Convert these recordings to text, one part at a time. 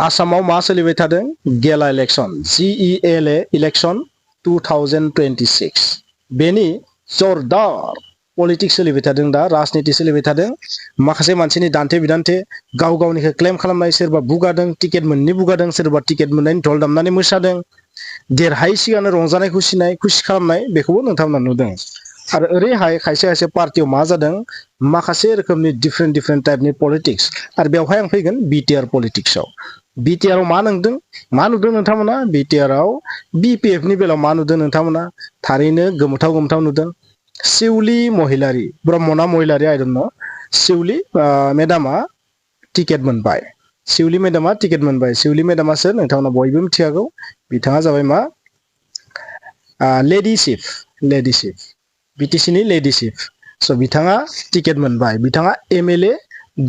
आसामाव मा सोलिबाय थादों गेला इलेक्शन GELA इलेक्शन 2026 बेनि जोरदार पलिटिक्स सोलिबाय थादों दा राजनीति सोलिबाय थादों माखासे मानसिनि दान्थे बिदान्थे गाव गावनिखौ क्लेम खालामनाय सोरबा बुगादों टिकेट मोननै बुगादों सोरबा टिकेट मोननायनि ढोल दामनानै मोसादों देरहायै सिगांनो रंजानाय खुसि खालामनाय बेखौबो नोंथांमोना नुदों आरो ओरैहाय खायसे खायसे पार्टियाव मा जादों माखासे रोखोमनि डिफरेन्ट टाइपनि पलिटिक्स आरो बेवहाय आं फैगोन BTR पलिटिक्सआव BTR आव मा नुदों नोंथांमोना BTR आव BPF नि बेलायाव मा नुदों नोंथांमोना थारैनो गोमोथाव नुदों शिवली महिलारी ब्रह्मना महिलारी आइ डोन्ट नो शिवली मेडामा टिकेट मोनबाय शिवली मेडामा टिकेट मोनबाय शिवली मेडामा सोर नोंथांमोना बयबो मिथिखागौ बिथाङा जाबाय मा लेडि चिफ BTC नि लेडि चिफ स' बिथाङा टिकेट मोनबाय बिथाङा MLA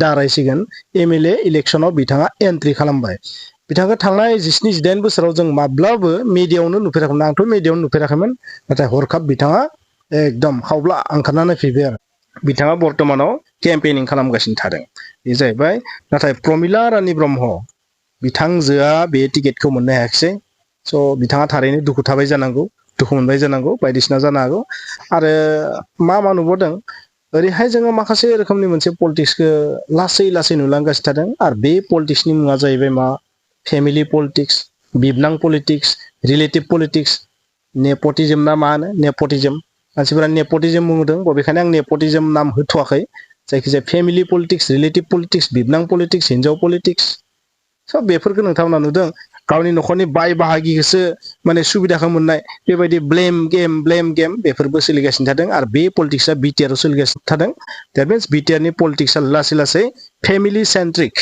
दारायसिगोन MLA इलेक्शनाव बिथाङा एन्ट्रि खालामबाय बिथांखौ थांनाय 17-18 बोसोराव जों माब्लाबो मिडियायावनो नुफेराखैमोन आंथ' मिडियायावनो नुफेराखैमोन नाथाय हरखाब बिथाङा एकदम खावब्ला ओंखारनानै फैबाय आरो बिथाङा बर्तमानाव केम्पेनिं खालामगासिनो थादों बे जाहैबाय नाथाय प्रमिला रानी ब्रह्म बिथांजोआ बे टिकेटखौ मोननो हायाखिसै स' बिथाङा थारैनो दुखु मोनबाय जानांगौ बायदिसिना जानो हागौ आरो मा नुबोदों ओरैहाय जोङो माखासे रोखोमनि मोनसे पलिटिक्सखौ लासै नुलांगासिनो थादों आरो बे पलिटिक्सनि मुङा जाहैबाय मा फेमिलि पलिटिक्स बिबनां पलिटिक्स रिलेटिभ पलिटिक्स नेपटिजम ना मा होनो नेपटिजम मानसिफोरा नेपटिजम बुंदों बबेखानि आं नेपटिजम नाम होथ'वाखै जायखिजाया फेमिलि पलिटिक्स रिलेटिभ पलिटिक्स बिबनां पलिटिक्स हिन्जाव पलिटिक्स सब बेफोरखौ नोंथांमोना नुदों गावनि न'खरनि बाय बाहागिखौसो माने सुबिदाखौ मोननाय बेबायदि ब्लेम गेम बेफोरबो सोलिगासिनो थादों आरो बे पलिटिक्सआ BTR आव सोलिगासिनो थादों दैट मिन्स BTR नि पलिटिक्सआ लासै फेमिलि सेन्ट्रिक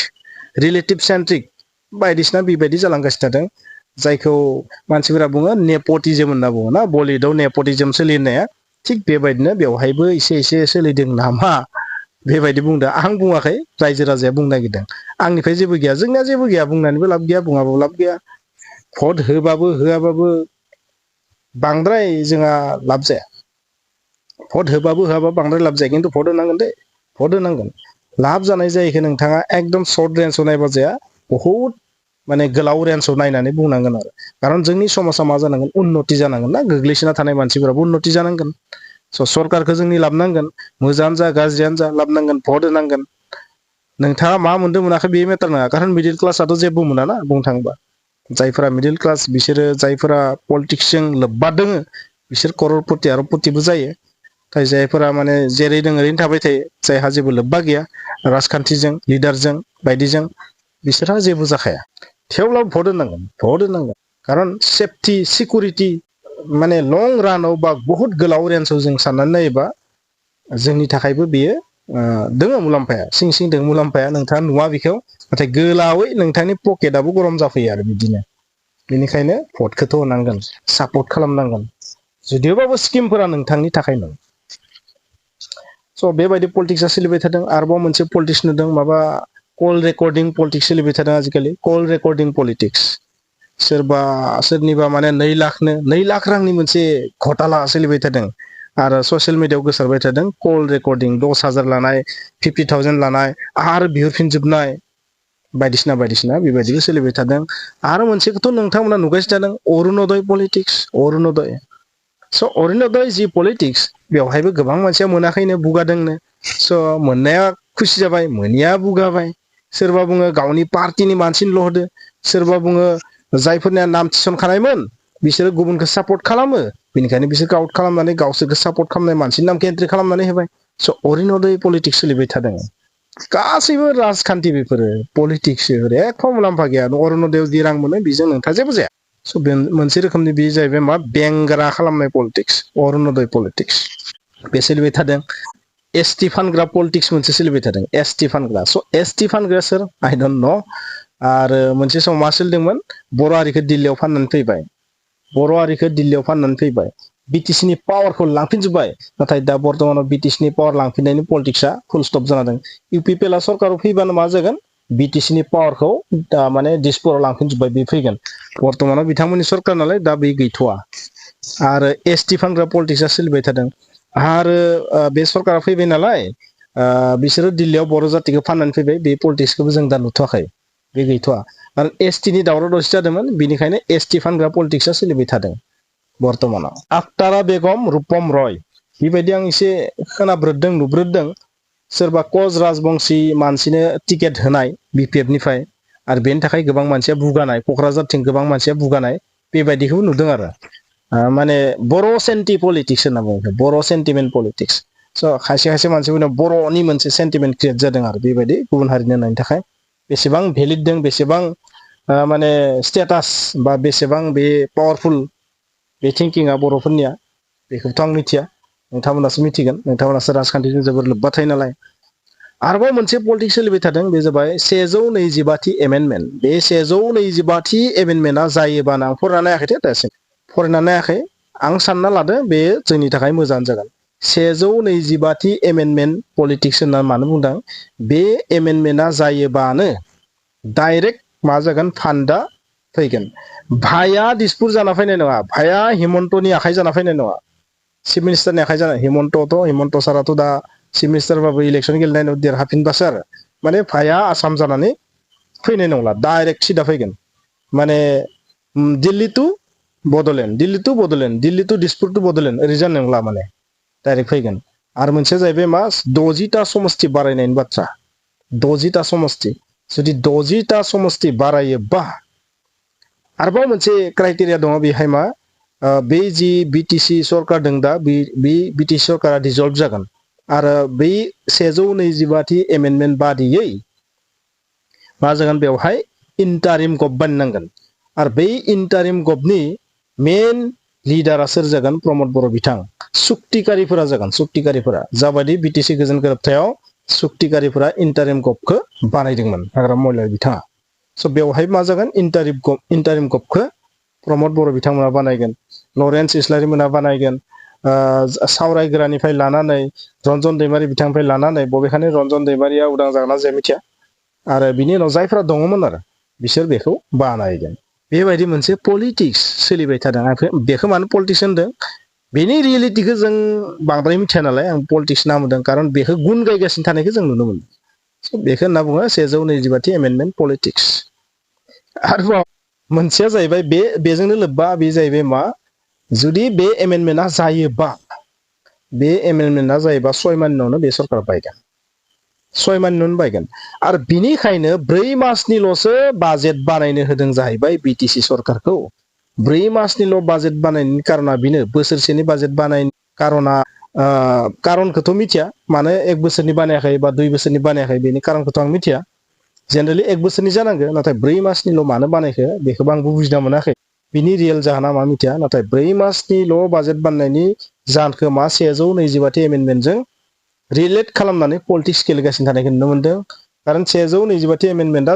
रिलेटिभ सेन्ट्रिक बायदिसिना बेबायदि जालांगासिनो थादों जायखौ मानसिफोरा बुङो नेपटिजम होनना बुङो ना बलिउडआव नेपटिजम सोलिनाया थिग बेबायदिनो बेवहायबो एसे सोलिदों नामा बेबायदि बुंदों आं बुङाखै रायजो राजाया बुंनो नागिरदों आंनिफ्राय जेबो गैया जोंनिया जेबो गैया बुंनानैबो लाब गैया बुङाबो लाब गैया भट होबाबो होआबाबो बांद्राय जोंहा लाब जाया भट होबाबो होआबा बांद्राय लाब जाया खिन्थु भट होनांगोन दे भट होनांगोन लाब जानाय जायैखो नोंथाङा एकदम सर्ट रेन्जआव नायबा जाया बहुद माने गोलाव रेन्जआव नायनानै बुंनांगोन आरो खारन जोंनि समाजा मा जानांगोन उन्नति जानांगोन ना गोग्लैसोना थानाय मानसिफोराबो उन्नति जानांगोन स' सरकारखौ जोंनि लाबनांगोन मोजाङानो जा गाज्रियानो जा लाबनांगोन भट होनांगोन नोंथाङा मा मोनदों मोनाखै बे मेटार नङा खारन मिडिल क्लासआथ' जेबो मोनाना बुंनो थाङोबा जायफोरा मिडिल क्लास बिसोरो जायफोरा पलिटिक्सजों लोब्बा दोङो बिसोर कररपति आरबपतिबो जायो नाथाय जायफोरा माने जेरै दङ ओरैनो थाबाय थायो जायहा जेबो लोब्बा गैया राजखान्थिजों लिडारजों बायदिजों बिसोरहा जेबो जाखाया थेवब्लाबो भट होनांगोन खारन सेफटि सिकिउरिटि माने लं रानाव बा बहुत गोलाव रेन्जआव जों साननानै नायोबा जोंनि थाखायबो बेयो दोङो मुलाम्फाया सिं दोङो मुलाम्फाया नोंथाङा नुवा बेखौ नाथाय गोलावै नोंथांनि पकेटआबो गरम जाफैयो आरो बिदिनो बेनिखायनो भटखौथ' होनांगोन सापर्ट खालामनांगोन जुदियोबाबो स्किमफोरा नोंथांनि थाखाय नङा स' बेबायदि पलिटिक्सआ सोलिबाय थादों आरोबाव मोनसे पलिटिक्स नुदों माबा कल रेकर्डिं पलिटिक्स सोलिबाय थादों आजिखालि कल रेकर्डिं पलिटिक्स सोरनिबा माने 2 लाख रांनि मोनसे घटला सोलिबाय थादों आरो ससियेल मिडियायाव गोसारबाय थादों कल रेकर्डिं 10,000 लानाय 50,000 लानाय आरो बिहरफिनजोबनाय बायदिसिना बेबायदिबो सोलिबाय थादों आरो मोनसेखौथ' नोंथांमोना नुगासिनो थादों अरुणोदय पलिटिक्स स' अरुणोदय जि पलिटिक्स बेवहायबो गोबां मानसिया मोनाखैनो बुगादोंनो स' मोननाया खुसि जाबाय मोनैया बुगाबाय सोरबा बुङो गावनि पार्टिनि मानसिनिल' होदो सोरबा बुङो जायफोरनिया नाम थिसनखानायमोन बिसोरो गुबुनखौ सापर्ट खालामो बेनिखायनो बिसोरखौ आउट खालामनानै गावसोरखौ सापर्ट खालामनाय मानसिनि नामखौ एन्ट्रि खालामनानै होबाय स' अरुणोदय पलिटिक्स सोलिबाय थादों गासैबो राजखान्थि बेफोरो पलिटिक्स एख' मुलाम्फा गैया अरुणोदयआव जि रां मोनो बेजों नोंथाङा जेबो जाया स' बे मोनसे रोखोमनि बे जाहैबाय मा बेंग्रा खालामनाय पलिटिक्स अरुणोदय पलिटिक्स बे सोलिबाय थादों ST फानग्रा पलिटिक्स मोनसे सोलिबाय थादों ST फानग्रा स' ST फानग्रा सोर आइ डन्ट न' आरो मोनसे समाव मा सोलिदोंमोन बर' हारिखौ दिल्लीयाव फाननानै फैबाय BTC नि पावारखौ लांफिनजोब्बाय नाथाय दा बर्तमानाव BTC नि पावार लांफिननायनि पलिटिक्सआ फुल स्टप जाना दं UP पेला सरकाराव फैबानो मा जागोन BTC नि पावारखौ माने दिसपुराव लांफिनजोब्बाय बे फैगोन बर्तमानाव बिथांमोननि सरकार नालाय दा बे गैथ'वा आरो ST फानग्रा पलिटिक्सआ सोलिबाय थादों आरो बे सरकारा फैबाय नालाय बिसोरो दिल्लीयाव बर' जातिखौ फाननानै फैबाय बे पलिटिक्सखौबो जों दा नुथ'वाखै बे गैथ'वा आरो एसटिनि दावराव दावसि जादोंमोन बिनिखायनो एसटि फानग्रा पलिटिक्सआ सोलिबाय थादों बर्तमानाव। आक्तारा बेगम रुपम रय बेबायदि आं एसे खोनाब्रोदों नुब्रोदों सोरबा कच राजबंसि मानसिनो टिकेट होनाय बिपिएफनिफ्राय आरो बेनि थाखाय गोबां मानसिया बुगानाय क'क्राझारथिं गोबां मानसिया बुगानाय बेबायदिखौबो नुदों आरो माने बर' सेन्टि पलिटिक्स होनना बुङो बर' सेन्टिमेन्ट पलिटिक्स स' खायसे खायसे मानसिफोरनो बर'नि मोनसे सेन्टिमेन्ट क्रिएट जादों आरो बेबायदि गुबुन हारिनि होननायनि थाखाय बेसेबां भेलिड दं बेसेबां माने स्टेटास बा बेसेबां बे पावारफुल बे थिंकिंआ बर'फोरनिया बेखौथ' आं मिथिया नोंथांमोनासो मिथिगोन नोंथांमोनासो राजखान्थिजों जोबोर लोब्बा थायो नालाय। आरोबाव मोनसे पलिटिक्स सोलिबाय थादों बे जाबाय 125थि एमेन्डमेन्ट बे 125थि एमेन्डमेन्टआ जायोबानो आं फरायना नायाखै दासिम फरायना नायाखै आं सानना लादों बे जोंनि थाखाय मोजां जागोन 125थि एमेन्डमेन्ट पलिटिक्स होनना मानो बुंदों बे एमेन्डमेन्टआ जायोबानो डाइरेक्ट मा जागोन फान्डआ फैगोन भाया दिसपुर जाना फैनाय नङा भाया हिमन्तनि आखाइ जाना फैनाय नङा चिफ मिनिस्टारनि आखाइ जाना हिमन्त साराथ' दा चिफ मिनिस्टारबाबो इलेक्सन गेलेनायाव देरहाफिनबासो आरो माने भाया आसाम जानानै फैनाय नंला डाइरेक्ट सिदा फैगोन माने Delhi to Bodoland Delhi to Dispur to Bodoland ओरै जानाय नंला माने डाइरेक्ट फैगोन आरो मोनसेया जाहैबाय मा 60टा समस्ति बारायनायनि बाथ्रा 60टा समस्ति जुदि 60टा समस्ति बारायोबा आरोबाव मोनसे क्राइटेरिया दङ बेहाय मा बे जि बिटिसि सरकार दं दा बे बिटिसि सरकारा डिजल्भ जागोन आरो बै 125थि एमेन्डमेन्ट बादियै मा जागोन बेवहाय इन्टारिम गभ बानायनांगोन आरो बै इन्टारिम गभनि मेन लिडारा सोर जागोन प्रमद बर' बिथां सुक्तिकारिफोरा जागोन सुक्तिकारिफोरा जाबायदि बिटिसि गोजोन गोरोबथायाव सुक्तिकारिफोरा इन्टारिम गभखौ बानायदोंमोन हाग्रामा महिलारि बिथाङा स' बेवहाय मा जागोन इन्टारिम गभखौ प्रमद बर' बिथांमोना बानायगोन लरेन्स इस्लारि मोना बानायगोन सावरायग्रानिफ्राय लानानै रन्जन दैमारि बिथांनिफ्राय लानानै बबेखानि रन्जन दैमारिया उदां जागोन ना जाया मिथिया आरो बिनि उनाव जायफ्रा दङमोन आरो बिसोर बेखौ बानायगोन बेबायदि मोनसे पलिटिक्स सोलिबाय थादों आं बेखौ मानो पलिटिक्स होनदों बेनि रियेलिटिखौ जों बांद्राय मिथिया नालाय आं पलिटिक्स नाम होदों खारन बेखौ गुन गायगासिनो थानायखौ जों नुनो मोनो स' बेखौ होनना बुङो 125थि एमेन्डमेन्ट पलिटिक्स आरोबाव मोनसेया जाहैबाय बेजोंनो लोब्बा बे जाहैबाय मा जुदि बे एमेन्डमेन्टआ जायोबा बे एमेन्डमेन्टआ जायोबा 6 माननियावनो बे सरकार बायगोन 6 माननियावनो बायगोन आरो बिनिखायनो 4 मासनिल'सो बाजेट बानायनो होदों जाहैबाय बिटिसि सरकारखौ 4 मासनिल' बाजेट बानायनायनि कारना बेनो बोसोरसेनि बाजेट बानायनायनि कारना कारनखौथ' मिथिया मानो 1 बोसोरनि बानायाखै बा 2 बोसोरनि बानायाखै बेनि कारनखौथ' आं मिथिया जेनेरेलि 1 बोसोरनि जानांगौ नाथाय 4 मासनिल' मानो बानायखो बेखौबो आंबो बुजिना मोनाखै बिनि रियेल जाहोना मा मिथिया नाथाय 4 मासनिल' बाजेट बानायनायनि जाहोनखौ मा 125थि एमेन्डमेन्टजों रिलेट खालामनानै पलिटिक्स गेलेगासिनो थानायखौ नुनो मोनदों खारन 125थि एमेन्डमेन्टआ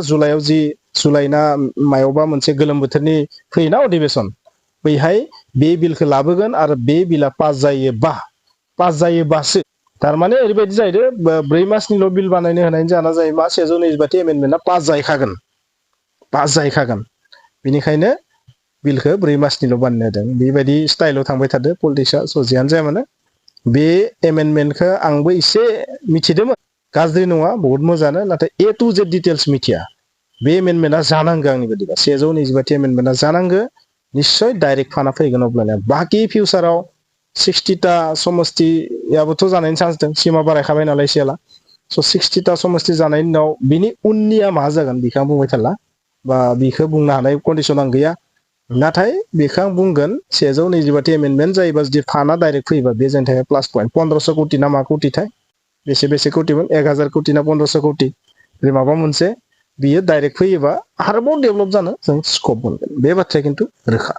जुलाइना मायावबा मोनसे गोलोम बोथोरनि फैयोना अधिवेशन बैहाय बे बिलखौ लाबोगोन आरो बे बिला पास जायोबासो थारमाने ओरैबायदि जाहैदों 4 मासनिल' बिल बानायनो होनायनि जाहोना जाहैबाय मा 125थि एमेन्डमेन्टआ पास जाहैखागोन बेनिखायनो बिलखौ 4 मासनिल' बानायनो होदों बेबायदि स्टाइलाव थांबाय थादों पलिटिक्सआ स' जियानो जाया मानो बे एमेन्डमेन्टखौ आंबो एसे मिथिदोंमोन गाज्रि नङा बहुत मोजाङानो नाथाय A to Z डिटेल्स मिथिया बे एमेन्डमेन्टआ जानांगौ आंनि बायदिबा 125थि एमेन्डमेन्टआ जानांगौ निस्सय डाइरेक्ट फाना फैगोन अब्लानिया बाखि फिउचाराव 60टा समस्तियाबोथ' जानायनि चान्स दं सिमा बारायखाबाय नालाय सियाला स' 60टा समस्ति जानायनि उनाव बिनि उननिया मा जागोन बेखौ आं बुंबाय थाला बा बेखौ बुंनो हानाय कन्डिसन आं गैया नाथाय बेखौ आं बुंगोन 125थि एमेन्डमेन्ट जायोबा जुदि फाना डाइरेक्ट फैयोबा बे जोंनि थाखाय प्लास पइन्ट 1500 कोटि ना मा कोटिथाय बेसे कोटिमोन 1000 कोटि ना 1500 कोटि बे माबा मोनसे बियो डाइरेक्ट फैयोबा आरोबाव डेभेलप जानो जों स्कप मोनगोन बे बाथ्राया खिन्थु रोखा